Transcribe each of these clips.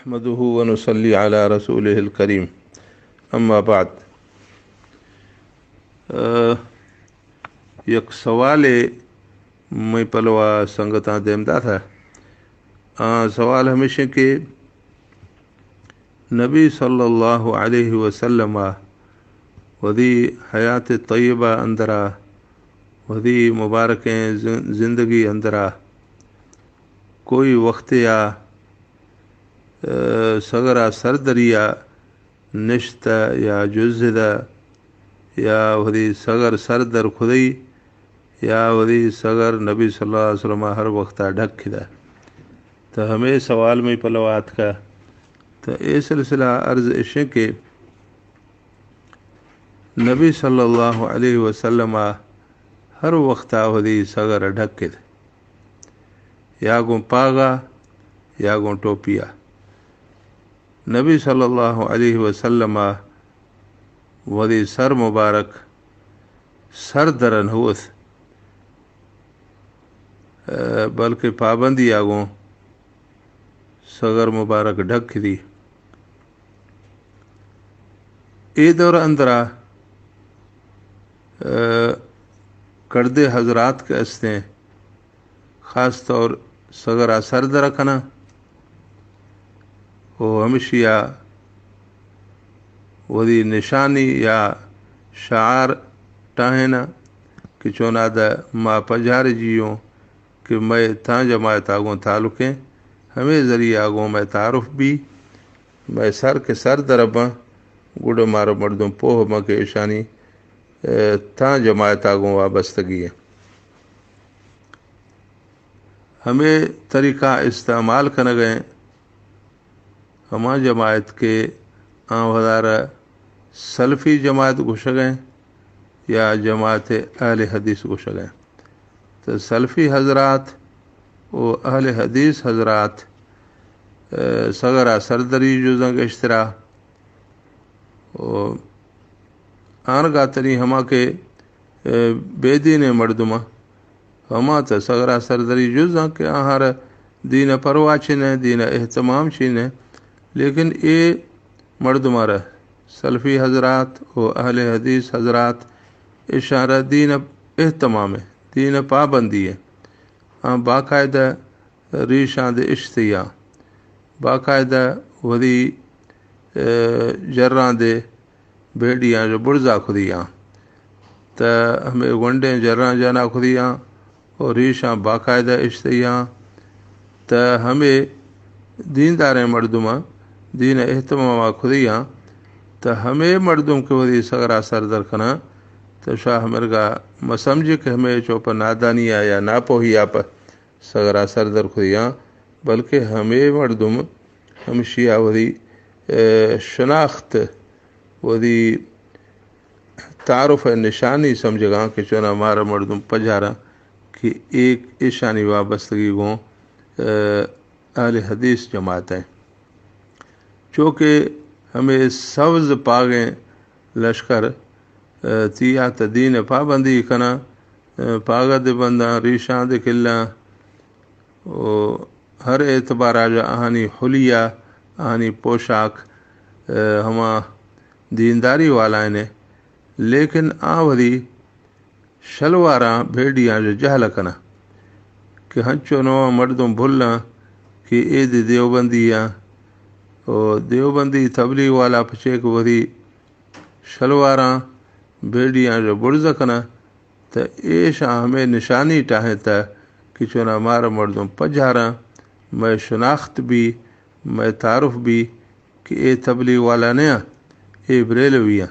نحمده ونصلي على رسوله الكريم. أما بعد. آ، یک سوالے مئے پلوا سنگتاں دیم داتا. آ، سوال ہمیش ایں کہ نبی صلی اللہ علیہ وسلم ءَ وثی حیات طیبہ اندرا، وثی مبارکیں زن-، زندگی اندرا کوئی وقتے آ، آ، سگرا سردریا نشتہ یا جزدہ یا وثی سگر سردر کھدئی یا وثی سگر نبی صلی اللہ علیہ وسلم ہر وقتا ڈھک کھدا. تو ہمے سوال مئے پلوا آتکا. تو اے سلسلہ عرض اش ایں کہ نبی صلی اللہ علیہ وسلم ءَ ہر وقتا وثی سگر ڈھک کھد، یا گوں پاگا یا گوں ٹوپیا. نبی صلی اللہ علیہ وسلم ءَ وثی سر مبارک سردر نہ وث، بلکہ پابندیا گوں سگر مبارک ڈھک کھدی. اے دور اندرا، آ، کڑدے حضرات کہ استیں، خاص طور سگرا سردر کناں، و ہمشیا وثی نشانی یا شعار ٹاہیناں کہ چونادا ما پجار جیوں کہ مئے تاں جماعتا گوں تعلق ایں، ہمے ذریعہ گوں مئے تعارف بی، مئے سر کہ سردر باں، گڑا مارا مردم پوہ باں کہ ایشانی، آ، تاں جماعتا گوں وابستگی ایں. ہمے طریقہ استعمال کنگ ایں ہما جماعت کہ آں وثارا سلفی جماعت گوشگ ایں یا جماعت اہل حدیث گوشگ ایں. تو سلفی حضرات و اہل حدیث حضرات، آ، سگرا سردری جزاں گیشترا، و آنگا تنی ہما کہ، آ، بے دینیں مردماں، ہما تہ سگرا سردری جزاں کہ آہارا دین پرواہ چی نہ، دین اہتمام چی نہ، لیکن اے مردمارا سلفی حضرات و اہل حدیث حضرات اشارا دین اہتمام ایں، دین پابندی ایں. آں باقاعدہ ریشاں دے اشتیاں، باقاعدہ وثی، آ، جراں دے بھیڑیاں جو برزا کھدیاں، تہ ہمے گونڈیں جراں جانا کھدیاں و ریشاں باقاعدہ اشتیاں، تہ ہمے دینداریں مردماں دین اہتماما کھدیاں، تہ ہمے مردم کہ وثی سگرا سردر کناں، تہ شاہ مرگا مسمجھ کہ ہمے چو پہ نادانیا یا ناپوہیا پہ سگرا سردر کھدیاں، بلکہ ہمے مردم ہمشیا وثی، آ، شناخت، وثی تعارف نشانی سمجھگاں کہ چونا مارا مردم پجاراں کہ ایک ایشانی وابستگی گوں، آ، اہل حدیث جماعت ایں. چوکہ ہمے سبز پاگیں لشکر، آ، تیا تہ دین پابندی کناں، آ، پاگہ دے بنداں، ریشاں دے کلاں، و ہر اعتبارا جا آہانی حلیہ، آہانی پوشاک، آ، ہما دینداری والائیں، لیکن آ وثی شلواراں بھیڑیاں جو جہل کناں کہ ہنچو نواں مردم بھلاں کہ اے دے دیوبندیاں، و دیوبندی تبلیغ والا پچے کہ وثی شلواراں بھیڑیاں جو برز کناں، تہ ایشاں ہمے نشانی ٹاہینتہ کہ چونا مارا مردم پجاراں، مئے شناخت بی، مئے تعارف بی کہ اے تبلیغ والا نیاں، اے بریلویاں.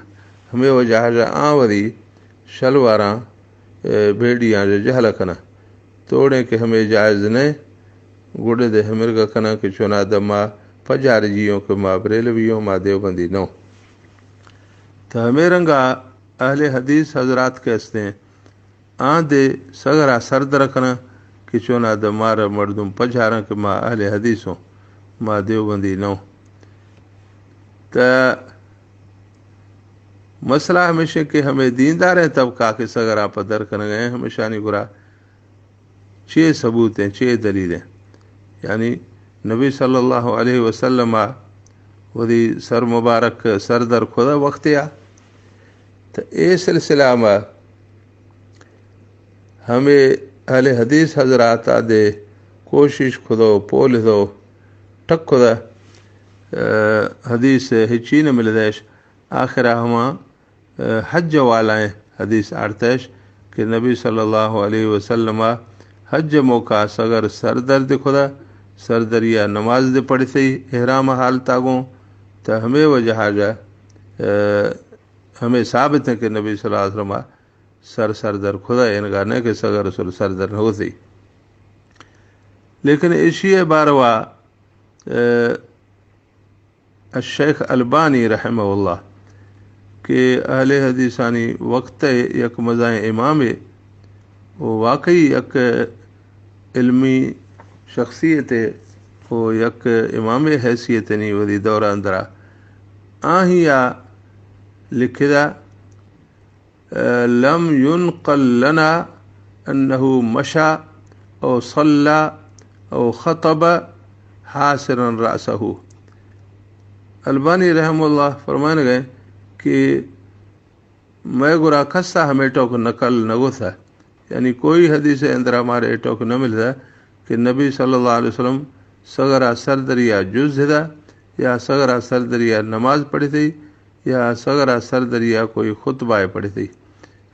ہمے وجہا جا آں وثی شلواراں، آ، بھیڑیاں جو جہل کناں. توڑیں کہ ہمے جائز نئے، گڑا دے ہمرگا کناں کہ چونا دما پجار جیوں کہ ما بریلویوں، ما دیوبندی نوں. تہ ہمے رنگا اہل حدیث حضرات کہ استیں، آں دے سگرا سردر کناں کہ چونا دہ مارا مردم پجاراں کہ ما اہل حدیثوں، ما دیوبندی نوں. تہ مسئلہ ہمیش ایں کہ ہمے دینداریں طبقہ کہ سگرا پہ در کنگ ایں، ہمیشانی گورا چے ثبوت ایں، چے دلیل ایں؟ یعنی نبی صلی اللہ علیہ وسلم ءَ وتی سر مبارک سر در کھدا وقتے ءَ۔ تو اے سلسلہ ما ہمے اہل حدیث حضرات ءَ دے کوشش کھدو، پول دو، ٹک کھدا، ءَ، حدیث ہچی نہ ملدیش۔ آخرا ہما، ءَ، حج والائیں حدیث آڑتش کہ نبی صلی اللہ علیہ وسلم ءَ حج موقع سگر سردر دے کھدا، سردریا نماز دے پڑھتے احرام حالتا گوں۔ تو ہمے وجہ جا، ءَ، ہمے ثابت ہے کہ نبی صلی اللہ علیہ وسلم ءَ سر سردر کھدا، انگا نہ کہ سگر سر سردر نہ ہوتی۔ لیکن ایشی باروا، ءَ، الشیخ البانی رحمہ اللہ کہ اہل حدیثانی وقت یک مزائیں امامے و واقعی یک علمی شخصیتے و یک امام حیثیت نی وتی دور اندرا آہیا لکھدا، لم ينقل لنا أنه مشى أو صلى أو خطب حاصرا رأسه۔ البانی رحمہ اللہ فرمائن گئے کہ مئے گورا کسا ہمے ٹوک نقل نہ گوتھا، یعنی کوئی حدیث اندرا مارے اے ٹوک نہ ملتا کہ نبی صلی اللہ علیہ وسلم سگرا سردریا جز ہدا یا سگرا سردریا نماز پڑھتی یا سگرا سردریا کوئی خطبہ پڑھتی۔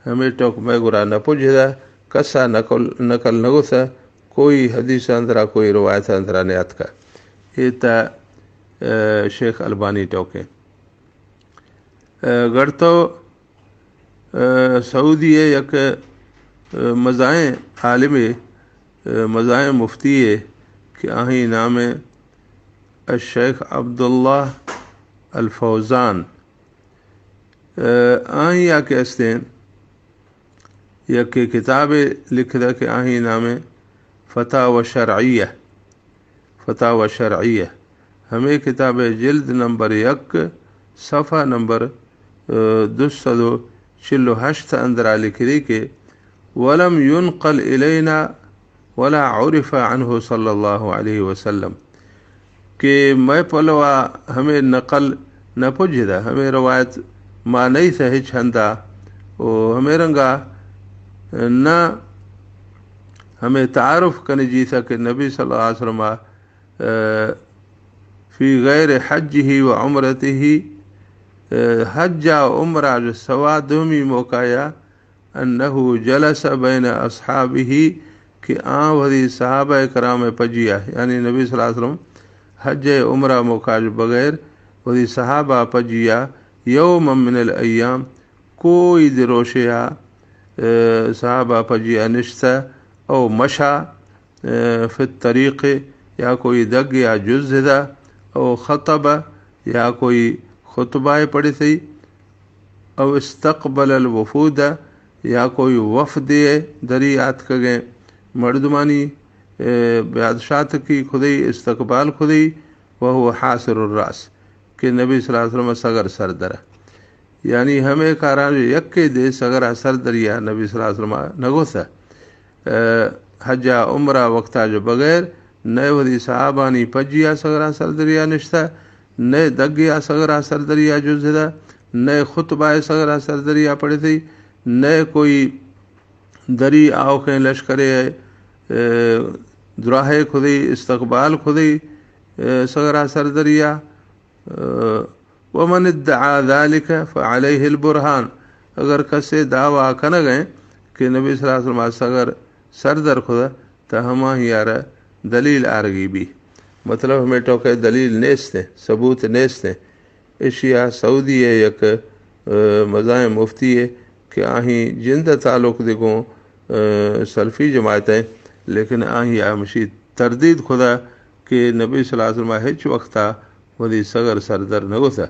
ہمے ٹوک مئے گورا نہ پجھدا، کسا نقل، نقل نہ گوتھا، کوئی حدیث اندرا، کوئی روایت اندرا نیاتکا۔ اے تا، ءَ، شیخ البانی ٹوکیں۔ ءَ، گڑتو، ءَ، سعودی ءِ یک، ءَ، مزائیں عالمے، ءَ، مزائیں مفتی ءِ کہ آہی نام الشیخ عبداللہ الفوزان۔ ءَ، آہیا کہ استیں یک کتابے لکھدا کہ آہی نام فتاوی شرعیہ، فتاوی شرعیہ۔ ہمے کتاب جلد نمبر یک، صفحہ نمبر، ءَ، دو سد و چل و ہشت اندرا لکھدی کہ ولم ينقل إلينا ولا عرف عنه صلى الله عليه وسلم، کہ مئے پلوا ہمے نقل نہ پجھدا، ہمے روایت ما نئیسا ہچ ہندا، و ہمے رنگا نہ ہمے تعارف کنجیسا کہ نبی صلی اللہ علیہ وسلم، ءَ، في غير حجه وعمرته، ءَ، حج ءُ عمرہ جو سوا دومی موقع یا أنه جلس بين أصحابه، کہ آ وتی صحابہ کرام پجیا، یعنی نبی صلی اللہ علیہ وسلم حج عمرہ موقع بغیر وتی صحابہ پجیا، يوما من الأيام، کوئی دروشیا، ءَ، صحابہ پجیا نشتا، أو مشى، ءَ، في الطريق، یا کوئی دگ یا جز دا، أو خطب، یا کوئی خطبہ پڑھتی، أو استقبل الوفود، یا کوئی وفد دری آتکگیں مردمانی، ءَ، بیادشاتکی کھدی استقبال کھدی، وهو حاصر الرأس، کہ نبی صلی اللہ علیہ وسلم سگر سردر۔ یعنی ہمے کاراں یکے دے سگرا سردریا نبی صلی اللہ علیہ وسلم نہ گوتھا۔ ءَ، حج ءُ عمرہ وقتا جو بغیر نئے وتی صحابانی پجیا سگرا سردریا نشتا، نئے دگیا سگرا سردریا جز دا، نئے خطبہ سگرا سردریا پڑھتی، نئے کوئی دری آوکیں لشکرے، ءَ، دراہے کھدی، استقبال کھدی، ءَ، سگرا سردریا، ءَ، ومن ادعى ذلك فعليه البرهان۔ اگر کسے دعویٰ کنگ ءَ کہ نبی صلی اللہ علیہ وسلم سگر سردر کھدا، تا ہماہی آرا دلیل آرگی بی۔ مطلب ہمے ٹوکے دلیل نیستیں، ثبوت نیستیں۔ ایشیا سعودی ءِ یک، ءَ، مزائیں مفتی ءِ کہ آہی جند تعلق دگوں، ءَ، سلفی جماعت ءِ، لیکن آہیا ہمشی تردید کھدا کہ نبی صلی اللہ علیہ وسلم ہچ وقتا وتی سگر سردر نہ گوتھا۔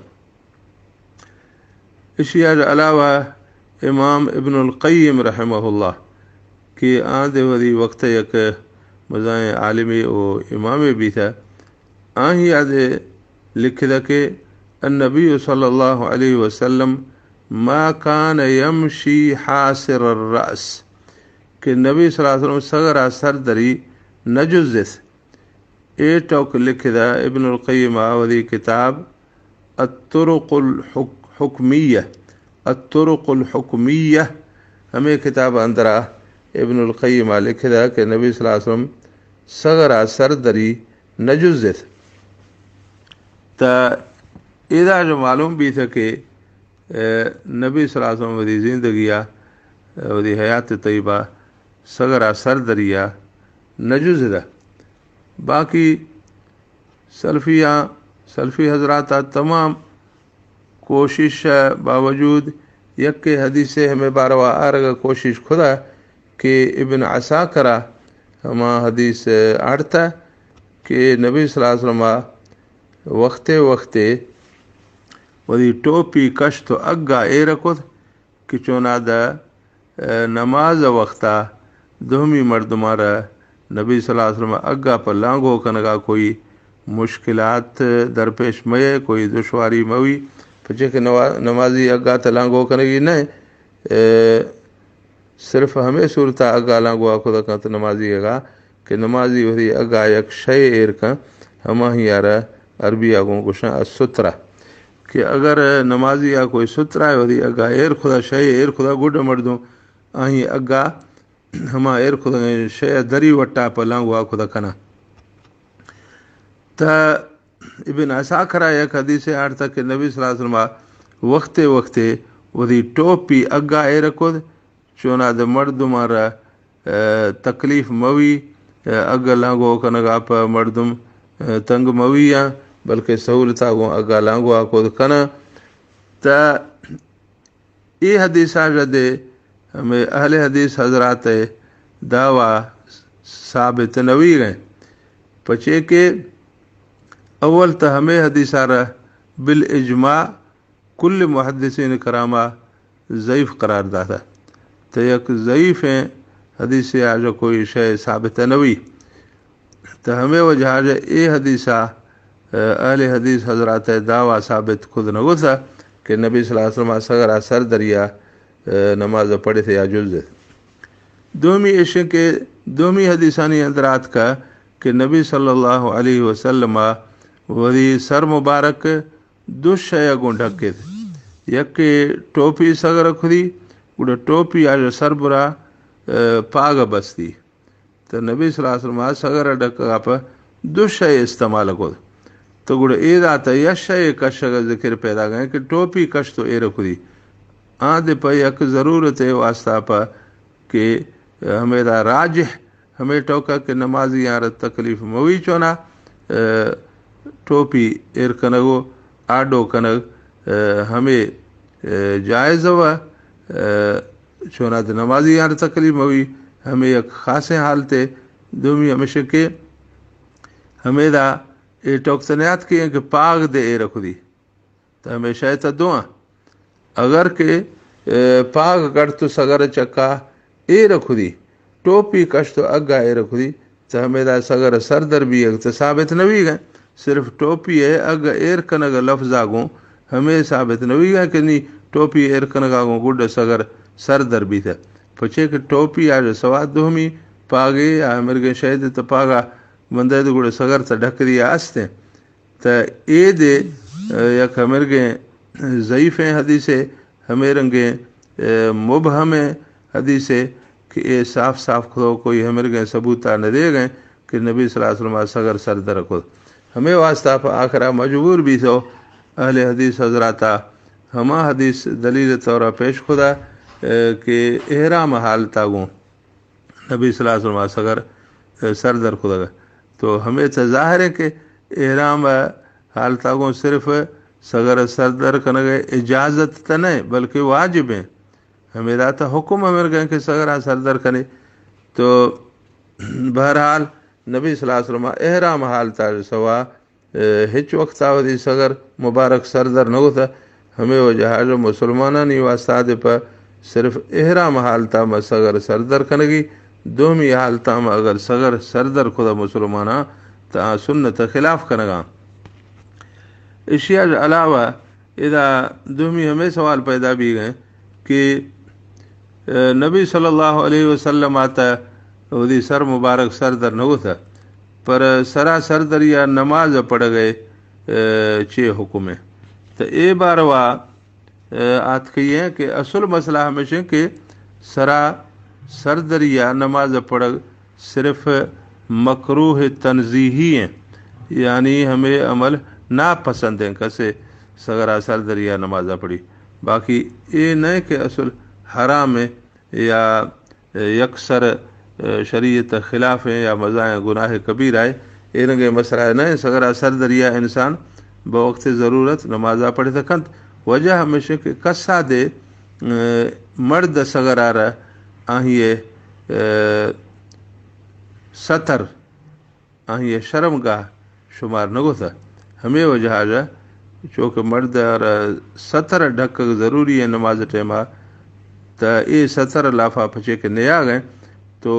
ایشی ءَ علاوہ امام ابن القیم رحمہ اللہ کہ آ دے وتی وقت یک مزائیں عالمے و امامے بیتا، آہی ءَ دے لکھدا کہ النبی صلی اللہ علیہ وسلم ما كان يمشي حاصر الرأس، کہ نبی صلی اللہ علیہ وسلم سگرا سردری نہ جزت۔ اے ٹوک لکھدا ابن القیم ءَ وتی کتاب الطرق الحک-، حکمیہ، الطرق الحکمیہ، ہمے کتاب اندرا ابن القیم ءَ لکھدا کہ نبی صلی اللہ علیہ وسلم سغر ءَ سردری نہ جزت۔ تا ادا جو معلوم بیت کہ، اے، نبی صلی اللہ علیہ وسلم وتی زندگی ءَ، اے، وتی حیات طیبہ سغر ءَ سردری ءَ نہ جزدا۔ باقی سلفیاں، سلفی حضرات ءَ تمام کوشش ءِ باوجود یکے حدیثے ہمے باروا آرگ ءِ کوشش کھدا کہ ابن عساکر ءَ ہما حدیث آڑتا کہ نبی صلی اللہ علیہ وسلم ءَ وختے وختے وتی ٹوپی کشت و اگا ایر کت کہ چونا دہ، اے، نماز وختا دومی مردمارا نبی صلی اللہ علیہ وسلم اگا پہ لانگو کنگا کوئی مشکلات درپیش مئے، کوئی دشواری موی، پچے کہ نوا-، نمازی اگا تہ لانگو کنگی نہ، اے، صرف ہمے صورتا اگا لانگوا کھدا کنت نمازی اگا کہ نمازی وتی اگا یک شے ایر کن، ہماہی آرا عربی آ گوں گوشاں السترہ، کہ اگر نمازی آ کوئی سترہ وتی اگا ایر کھدا، شے ایر کھدا، گڈ مردم آہی اگا ہما ایر کھدگیں شے دری وٹا پہ لانگوا کھدا کنا۔ تا ابن عساکر ءَ یک حدیثے آڑتا کہ نبی صلی اللہ علیہ وسلم وختے وختے وتی ٹوپی اگا ایر کت، چونا دہ مردمارا، اے، تکلیف موی، اے، اگا لانگو کنگا پہ مردم، اے، تنگ موی آں، بلکہ سہولتا گوں اگا لانگوا کھد کنا۔ تا اے حدیث ءَ ردے ہمے اہل حدیث حضرات ءِ دعویٰ ثابت نویگ ءَ، پچے کہ اول تہ ہمے حدیث ءَ را بالاجماع کل محدثین کرام ءَ ضعیف قرار داتا۔ تہ یک ضعیفیں حدیثے آ جو کوئی شے ثابت نوی۔ تہ ہمے وجہ ءَ اے حدیث ءَ، اہل حدیث حضرات ءِ دعویٰ ثابت کھد نہ گوتا کہ نبی صلی اللہ علیہ وسلم سغر ءَ سر دریا، اے، نماز پڑھت یا جزت۔ دومی ایشیں کہ دومی حدیثانی اندر آتکا کہ نبی صلی اللہ علیہ وسلم وتی سر مبارک دو شے گوں ڈھکت۔ یکے ٹوپی سغر کھدی، گڑا ٹوپی آ سر برا، اے، پاگ بستی۔ تہ نبی صلی اللہ علیہ وسلم سغر ڈکگا پہ دو شے استعمال کت۔ تہ گڑا اے داتا یا شے کشگ ذکر پیدا گئے کہ ٹوپی کش تو ایر کھدی۔ آ دے پہ یک ضرورت واسطہ پہ کہ ہمیدا راجح ہمے ٹوکا کہ نمازی آر تکلیف موی چونا، اے، ٹوپی ایر کنگ و آڈو کنگ، اے، ہمے، اے، جائز و، اے، چونا دے نمازی آر تکلیف موی، ہمے یک خاصیں حالتے۔ دومی ہمیشہ کہ ہمیدا اے ٹوک تہ نیاتکیں کہ پاگ دے ایر کھدی۔ تہ ہمے شے تہ دواں۔ اگر کہ، اے، پاگ کڑ تو سغر چکا ایر کھدی، ٹوپی کش تو اگا ایر کھدی، تہ ہمیدا سغر سردر بیگ تہ ثابت نویگ ءَ۔ صرف ٹوپی ءِ اگ ایر کنگ لفظا گوں ہمے ثابت نویگ ءَ کہ نی ٹوپی ایر کنگا گوں گڈ سغر سردر بیتہ۔ پچے کہ ٹوپی آ سوا دومی پاگے یا مرگیں شے دے تہ پاگا بندے دے گڑا سغر تہ ڈھک دیا استیں۔ تہ اے دے، اے، یک ہمرگیں ضعیفیں حدیثے، ہمے رنگیں، اے، مبہمیں حدیثے کہ اے صاف صاف کھدو کوئی ہمرگیں ثبوتا نہ دیگیں کہ نبی صلی اللہ علیہ وسلم سغر سردر کھد۔ ہمے واسطہ پہ آخرا مجبور بیتو اہل حدیث حضراتا ہما حدیث دلیل طورا پیش کھدا، اے، کہ احرام حالتا گوں نبی صلی اللہ علیہ وسلم سغر، اے، سردر کھدگ۔ تو ہمے تہ ظاہر ہے کہ احرام حالتا گوں صرف سغر سردر کنگ اجازت تہ نہ بلکہ واجب ہیں۔ ہمیدا تہ حکم ہمرگیں کہ سغرا سردر کنے۔ تو بہرحال نبی صلی اللہ علیہ وسلم احرام حالتا سوا اے، ہچ وقتا وتی سغر مبارک سردر نہ کتہ۔ ہمے وجہ ءَ مسلمانانی واسطہ دے پہ صرف احرام حالتا ما سغر سردر کنگی، دومی حالتا ما اگر سغر سردر کتہ مسلماناں تہ آ سنت خلاف کنگاں۔ اشیا علاوہ ادا دومی ہمے سوال پیدا بیگ ءَ کہ، اے، نبی صلی اللہ علیہ وسلم آتا وتی سر مبارک سردر نہ کتہ۔ پر سرا سر دریا نماز پڑھگئے، اے، چے حکم ہے؟ تو اے باروا، اے، آتکئی ہیں کہ اصل مسئلہ ہمیش ہیں کہ سرا سر دریا نماز پڑھگ صرف مکروہ تنزیہی ہیں، یعنی ہمیں عمل ناپسند ہیں، کسے سگرا سر دریا نماز پڑھی۔ باقی اے نہ کہ اصل حرام ہیں یا یکسر شریعت خلاف ہیں یا مزائیں گناہ کبیرہ ہے، اے رنگیں مسئلہ نہ ہیں۔ سگرا سر دریا انسان بوقت ضرورت نمازا پڑھتا کنت۔ وجہ ہمیش کہ کسا دے، اے، مرد سگرا را آہیے، اے، ستر، آہیے شرمگاہ شمار نہ گوتا۔ ہمے وجہ جا چونکہ مرد را ستر ڈھکگ ضروری ہے نماز ٹائما، تا اے ستر لافا پچے کہ نیاگ ہیں، تو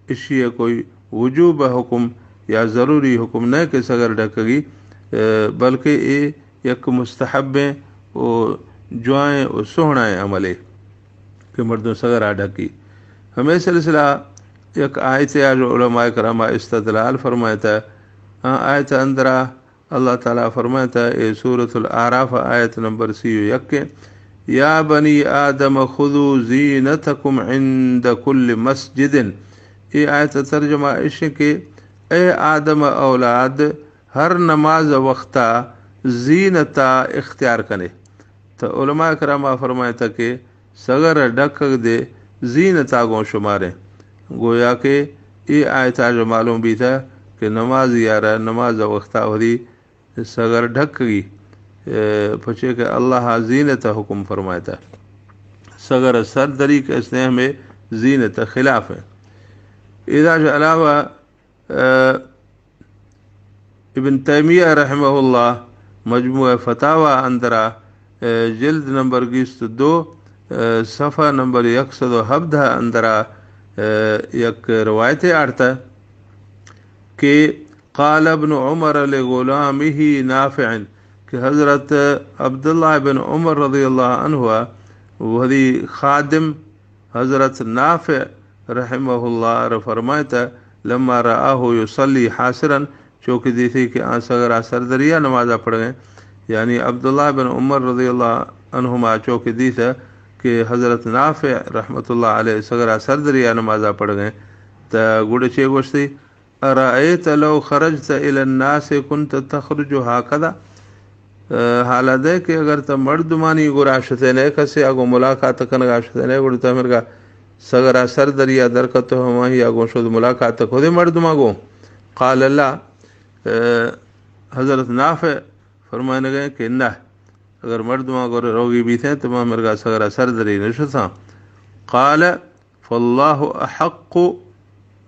اشی کوئی وجوب حکم یا ضروری حکم نہ کہ سگر ڈھکگی، اے، بلکہ اے یک مستحبیں و جوائیں و سہنائیں عملے کہ مردم سگرا ڈھکی۔ ہمیں سلسلہ یک آیت آج علماء کرام استدلال فرمائتا۔ ہاں، آیت اندرا اللہ تعالیٰ فرمائتا، اے سورۃ الاعراف آیت نمبر سی و یک، یا بنی آدم خذوا زینتکم عند کل مسجد۔ اے آیت ترجمہ اش کہ اے آدم اولاد، ہر نماز وقتا زینتا اختیار کنے۔ تو علماء کرام فرمائتا کہ سگر ڈکگ دے زینتا گوں شماریں۔ گویا کہ اے آیتا جو معلوم بیتا کہ نمازی آرا نماز وقتا وتی سگر ڈھکگی، اے، پچے کہ اللہ زینت حکم فرمائتا۔ سگر سر دری کہ اس نے ہمیں زینت خلاف ہے۔ ادا جو علاوہ، اے، ابن تیمیہ رحمہ اللہ مجموعہ فتاوی اندرا، اے، جلد نمبر گیست دو، اے، صفحہ نمبر یک سد و ہبدہ اندرا، اے، یک روایت آڑتا کہ قال ابن عمر لغلامه نافع، کہ حضرت عبداللہ بن عمر رضی اللہ عنہ وتی خادم حضرت نافع رحمہ اللہ را فرمائتا، لما رآه يصلي حاسرا، چوکہ دیتے کہ آ سگرا سر دریا نمازا پڑھگیں، یعنی عبداللہ بن عمر رضی اللہ عنہما چوکہ دیتا کہ حضرت نافع رحمت اللہ علیہ سگرا سر دریا نمازا پڑھگیں، تا گڑ چے گوشتی؟ أرأيت لو خرجت إلى الناس كنت تخرج هكذا؟ اے، حالا دے کہ اگر تا مردمانی گورا شتے نے، کسے آگو ملاقات کنگا شتے نے، گڑ تا مرگا سگرا سر دریا درکتو ہماہی آگو شد ملاقات کھدے مردما گو؟ قال لا۔ اے، حضرت نافع فرمائنگے کہ نہ، اگر مردماں گور روگی بیتیں تو ما مرگا سگرا سر دری نشتاں۔ قال فالله أحق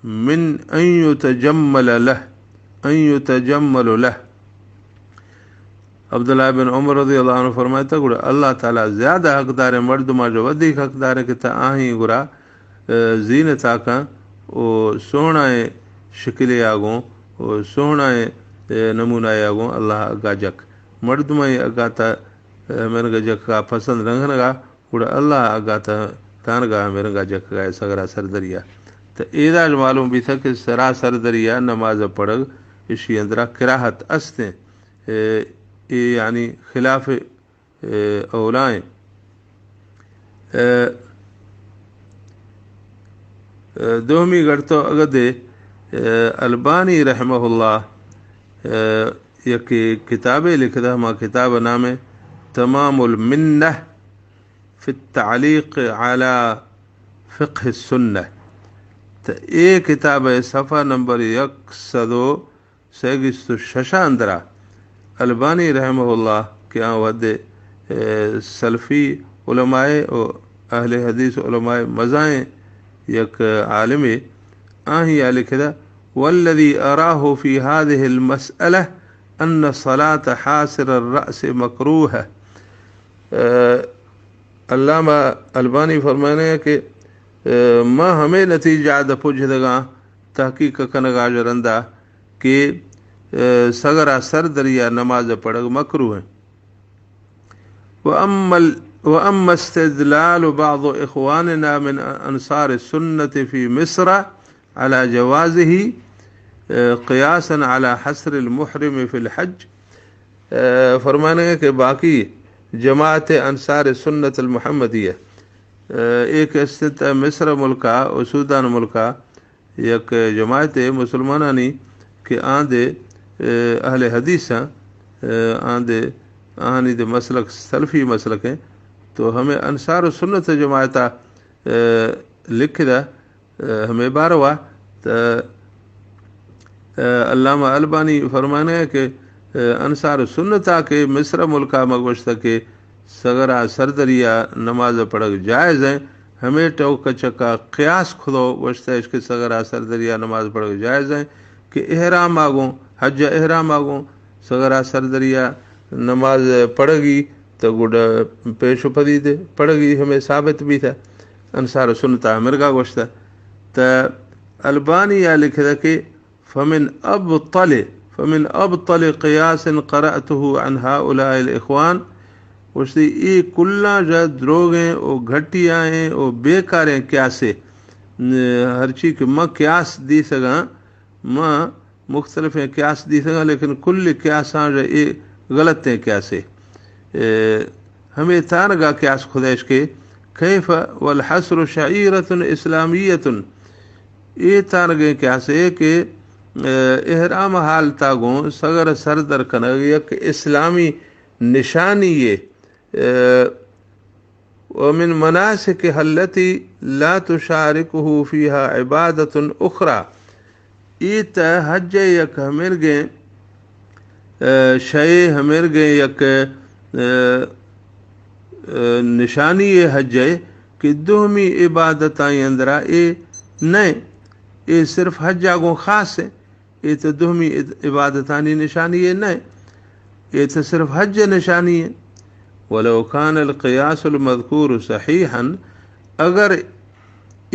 من أن يتجمل له، أن يتجمل له۔ عبداللہ بن عمر رضی اللہ عنہ فرمائتا، گڑا اللہ تعالی زیادہ حقدار ہے، مردماں جو ودیک حقدار ہے کہ تا آہیں گڑا، اے، زینتا کن و سوہنائیں شکلے آگوں و سوہنائیں، اے، نمونہ آگوں اللہ اگا جک۔ مردماں اگا تا، اے، مرگ جکا پسند نہ کنگا، گڑا اللہ اگا تا تانگا مرگا جکگا سگرا سر دریا۔ تا ایداج معلوم بیتا کہ سرا سر دریا نماز پڑھگ اشی اندرا کراہت استیں۔ اے، اے یعنی خلاف، اے، اولائیں۔ اے، اے، دومی گڑتو اگدے، اے، البانی رحمہ اللہ، اے، یک کتابے لکھتا، ہما کتاب نام ہے تمام المنہ فی التعلیق علی فقہ السنہ۔ تو اے کتاب ہے صفحہ نمبر یک سد و سیگیست و شش اندرا البانی رحمہ اللہ کہ آ وھدے، اے، سلفی علماء و اہل حدیث علماء مزائیں یک عالمے آہی آ لکھدا، والذی اراه فی هذه المسألة ان صلاة حاسر الرأس مکروہ۔ اے، علامہ البانی فرمانے کہ، اے، ما ہمیں نتیجہ دا پجدگاں تحقیق کنگا جرندا کہ، اے، سگرا سر دریا نماز پڑھگ مکروہ ہیں۔ وأما ال-، وأما استدلال بعض إخواننا من أنصار السنة في مصر على جوازه، قياسا على حصر المحرم في الحج، فرمانے کہ باقی جماعت انصار سنت المحمدیہ، ایک استت مصر ملکا و سودان ملکا، یک جماعت مسلمانانی کہ آن دے اہل حدیث آن دے، آنی دے مسلک سلفی مسلک ہیں، تو ہمیں انصار سنت جماعتا لکھ دا ہمیں باروا، تو علامہ البانی فرمانے کہ انصار سنتا کہ مصر ملکا مگوشتا کہ سگرا سردریا نماز پڑھگ جائز ہیں، ہمیں ٹوک چکا قیاس کھدو گوشتا اش کہ سگرا سردریا نماز پڑھگ جائز ہیں کہ احرام آگوں، حج احرام آگوں سگرا سردریا نماز پڑھگی، تو گڈ پیش و پدید پڑھگی ہمیں ثابت بیتا۔ انصار سنتا ہمرگا گوشتا۔ تو البانی یا لکھتا کہ فمن ابطل، فمن ابطل قیاس قرأته عن هؤلاء الاخوان، گوشتی ای کلاں جا دروگیں و گھٹیائیں و بیکاریں قیاسے، ہرچی کہ ما قیاس دیسگاں، ما مختلفیں قیاس دیسگاں، لیکن کل قیاساں جا ای غلطیں قیاسے۔ ہمیں تانگا قیاس کھدیش کہ کیف والحصر شعیرة اسلامیة، اے تانگیں قیاسے کہ احرام حالتا گوں سگر سردر کنگ یک اسلامی نشانی ہے۔ ومن مناسکها التي لا تشاركه فيها عبادة أخرى، ای تہ حج یک ہمرگیں شے، ہمرگیں یک نشانی حج ہے کہ دومی عبادتاں اندرا اے نئے، اے صرف حج آگوں خاص ہے، اے تو دومی عبادتانی نشانی ہے نئے، اے تو صرف حج نشانی ہے۔ ولو كان القياس المذكور صحيحا، اگر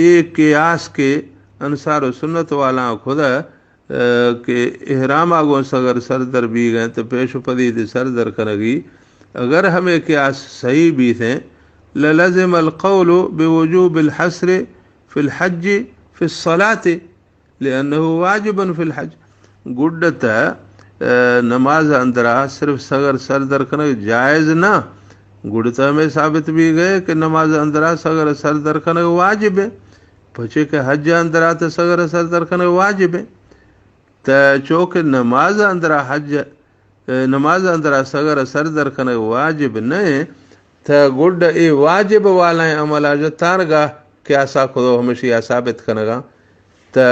اے قیاس کے انصار و سنت والاں خدا کہ احرام آگوں سگر سردر بیگیں تو پیش و پدید سردر کنگی، اگر ہمیں قیاس صحیح بیتیں، للزم القول بوجوب الحصر في الحج في الصلاة، لأنه واجب في الحج۔ گڈتا نماز اندرا صرف سگر سردر کنگ جائز نہ، گڈتا ہمیں ثابت بیگئے کہ نماز اندرا سگر سردر کنگ واجب ہے، پچے کہ حج اندرا تو سگر سردر کنگ واجب ہے۔ تہ چوکہ نماز اندرا حج، نماز اندرا سگر سردر کنگ واجب نئے، تہ گڈ اے واجب والائیں عملا جا تانگا قیاسا کھدو ہمشیا ثابت کنگا۔ تہ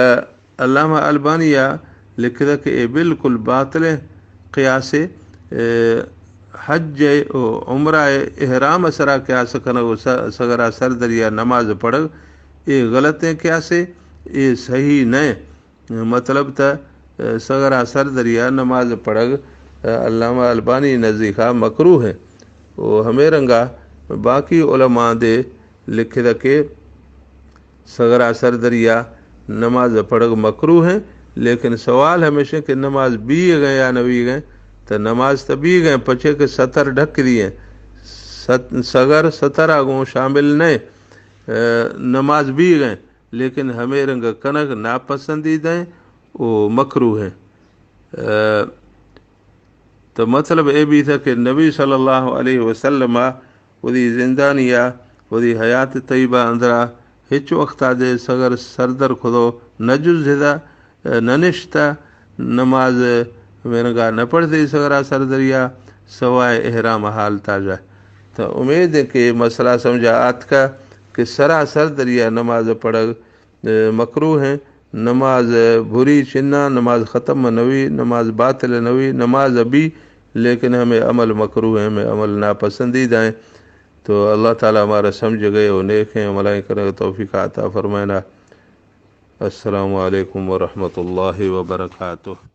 علامہ البانیا لکھدا کہ اے بالکل باطل قیاسے، حج و عمرہ احرام سرا قیاس کنگ و سگرا سردریا نماز پڑھگ، اے غلطیں قیاسے، اے صحیح نئے۔ مطلب تہ سگرا سردریا نماز پڑھگ علامہ البانی نزیکا مکروہ ہیں۔ و ہمیں رنگا باقی علماء دے لکھدا کہ سگرا سردریا نماز پڑھگ مکروہ ہیں، لیکن سوال ہمیش ہے کہ نماز بیگئے یا نہ بیگئے؟ تو نماز تو بیگئے، پچے کہ ستر ڈھک دیئے، ست-، سگر سترا گوں شامل نئے، نماز بیگئے۔ لیکن ہمے رنگ کنگ ناپسندیدہ ایں و مکروہ ایں۔ تو مطلب اے بیتہ کہ نبی صلی اللہ علیہ وسلم ءَ وتی زندانیا وتی حیات طیبہ اندرا ہچ وقتا دے سگر سردر کھدو نہ جزدہ، نہ نشتہ، نماز ہمے رنگا نہ پڑھتے سگرا سردریا سوائے احرام حالتا جا۔ تو امید ایں کہ مسئلہ سمجھا آتکہ کہ سرا سردریا نماز پڑھگ مکروہ ایں، نماز بری چنا، نماز ختم نوی، نماز باطل نوی، نماز بی، لیکن ہمے عمل مکروہ ایں، ہمے عمل ناپسندیدہ ایں۔ تو اللہ تعالی ہمارا سمجھگئے و نیکیں عملائیں کنگ توفیق عطا فرمائنا۔ السلام علیکم ورحمۃ اللہ وبرکاتہ۔